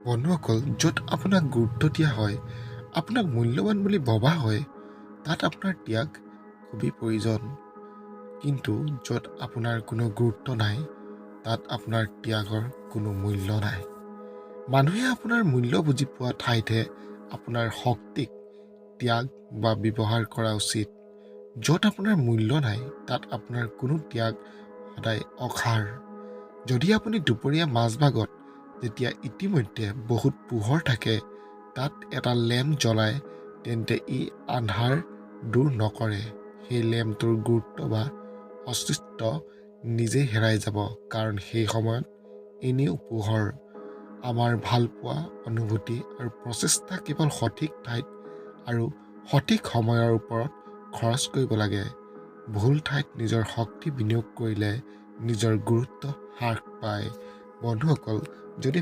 বন্ধুসকল, য'ত আপোনাক গুৰুত্ব দিয়া হয়, আপোনাক মূল্যৱান বুলি ভবা হয়, তাত আপোনাৰ ত্যাগ খুবেই প্ৰয়োজন। কিন্তু য'ত আপোনাৰ কোনো গুৰুত্ব নাই, তাত আপোনাৰ ত্যাগৰ কোনো মূল্য নাই। মানুহে আপোনাৰ মূল্য বুজি পোৱা ঠাইতহে আপোনাৰ শক্তিক ত্যাগ বা ব্যৱহাৰ কৰা উচিত। য'ত আপোনাৰ মূল্য নাই, তাত আপোনাৰ কোনো ত্যাগ সদায় অসাৰ। যদি আপুনি দুপৰীয়া মাজভাগত, যেতিয়া ইতিমধ্যে বহুত পোহৰ থাকে, তাত এটা লেম্প জ্বলায়, তেন্তে ই আন্ধাৰ দূৰ নকৰে। সেই লেম্পটোৰ গুৰুত্ব বা অস্তিত্ব নিজেই হেৰাই যাব, কাৰণ সেই সময়ত এনেও পোহৰ। আমাৰ ভালপোৱা, অনুভূতি আৰু প্ৰচেষ্টা কেৱল সঠিক ঠাইত আৰু সঠিক সময়ৰ ওপৰত খৰচ কৰিব লাগে। ভুল ঠাইত নিজৰ শক্তি বিনিয়োগ কৰিলে নিজৰ গুৰুত্ব হ্ৰাস পায়। বন্ধুসকল, যদি